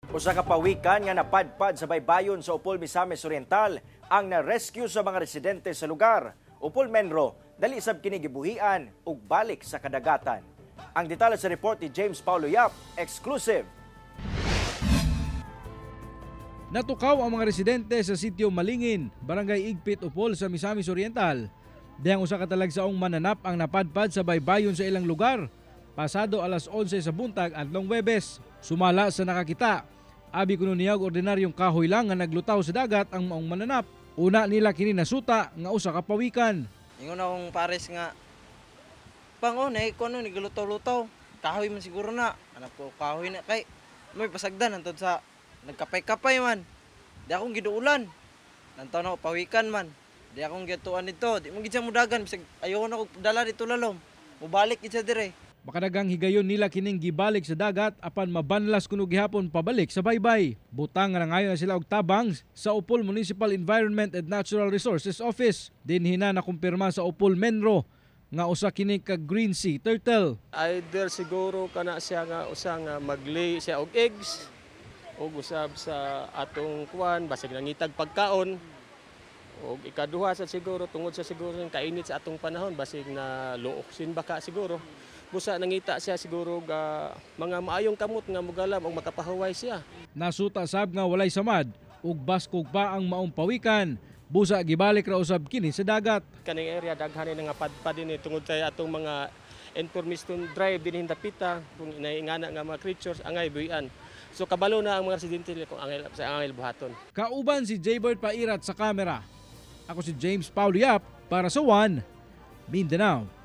Usa ka pawikan nga napadpad sa baybayon sa Opol, Misamis Oriental ang na-rescue sa mga residente sa lugar. Opol Menro, dali sab kini gibuhian ug balik sa kadagatan. Ang detalye sa report ni James Paulo Yap, exclusive. Natukaw ang mga residente sa sitio Malingin, Barangay Igpit, Opol sa Misamis Oriental. Dihang usa ka talagsaong mananap ang napadpad sa baybayon sa ilang lugar. Pasado alas 11 sa buntag adlong Webes. Sumala sa nakakita, abi kuno niya og ordinaryong kahoy lang nga naglutaw sa dagat ang maong mananap. Una nila kini nasuta nga usa ka pawikan. Ingon akong pares nga pang oh, nay ko ano ni galutaw-lutaw. Kahoy man siguro na. Anak ko kahoy na kay may pasagdan hantod sa nagkapay-kapay man. Di akong giduulan. Nantaw na ako pawikan man. Di akong gituan nito. Di mo gid siya mudagan bisag ayoko na kog dala dito lalom. Mubalik gid siya dire. Makadagang higayon nila kining gibalik sa dagat apan mabanlas kuno gihapon pabalik sa baybay. Butang nga nangayo na sila og tabang sa Opol Municipal Environment and Natural Resources Office. Dinhi na nakumpirma sa Opol Menro nga usa kini ka green sea turtle. Either siguro kana siya nga usa nga maglay siya og eggs og usab sa atong kuan basig nangitag pagkaon, og ikaduha sa siguro tungod sa siguro ng kainit sa atong panahon, basig na low oxygen baka siguro, busa nangita siya siguro ga mga maayong kamot nga mugalam og makapahuway siya. Nasuta sab nga walay samad ug baskog pa ang maong pawikan. Busa gibalik ra usab kini sa dagat. Kaning area daghan ni nga padpad dinhi tungod kay atong mga information drive dinhi dapita kung inaingana nga mga creatures angay buhian. So kabalo na ang mga residente kung angay sa angay buhaton. Kauban si Jaybird Pairat sa kamera. Ako si James Paulo Yap para sa One Mindanao.